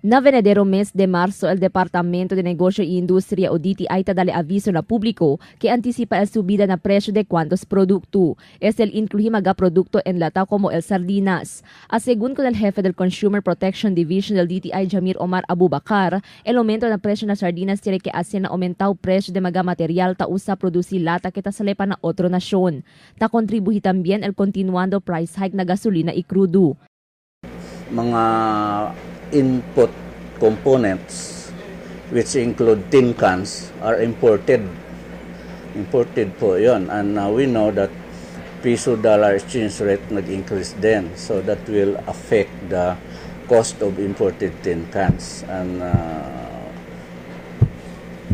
Na venedero mes de marzo, el Departamento de Negocio y Industria o DTI ta dale aviso na público que anticipa el subida na precio de cuantos producto. Es el incluye maga producto enlatado como el sardinas. A según con el jefe del Consumer Protection Division del DTI, Jamir Omar Abubakar, el aumento na precio na sardinas tiene que hacer na aumentado precio de maga material ta usa producir lata que ta sale pa na otro nación. Ta contribuye también el continuando price hike na gasolina y crudo. Mga input components, which include tin cans, are imported. Imported po yon, and we know that peso dollar exchange rate nag-increase din, so that will affect the cost of imported tin cans, and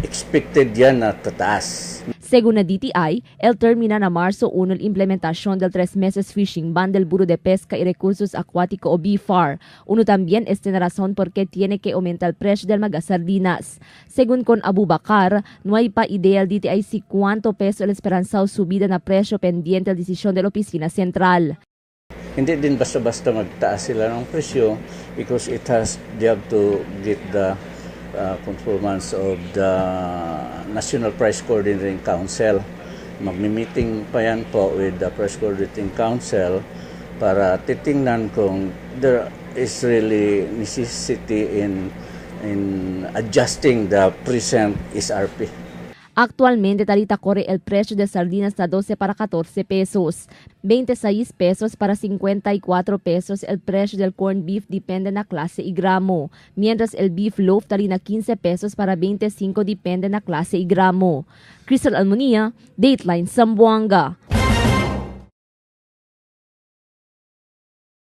expected yan na tataas. Según la DTI, el termina na marzo 1 la implementación del 3 meses fishing ban del Buró de Pesca y Recursos Acuáticos o BFAR. Uno también es la razón por qué tiene que aumentar el precio del maga sardinas. Según con Abubakar, no hay pa idea el DTI si cuánto peso el esperanzado subida na precio pendiente la decisión de la oficina central. Hindi din basta-basta magtaas sila ng presyo because it has they have to get the conformance of the National Price Coordinating Council. Magmi-meeting pa yan po with the Price Coordinating Council para titingnan kung there is really necessity in adjusting the present SRP. Actualmente, tarita corre el precio de sardinas a 12 para 14 pesos, 26 pesos para 54 pesos el precio del corned beef, depende na clase y gramo, mientras el beef loaf tarina 15 pesos para 25, depende na clase y gramo. Crystal Almonia, Dateline Zamboanga.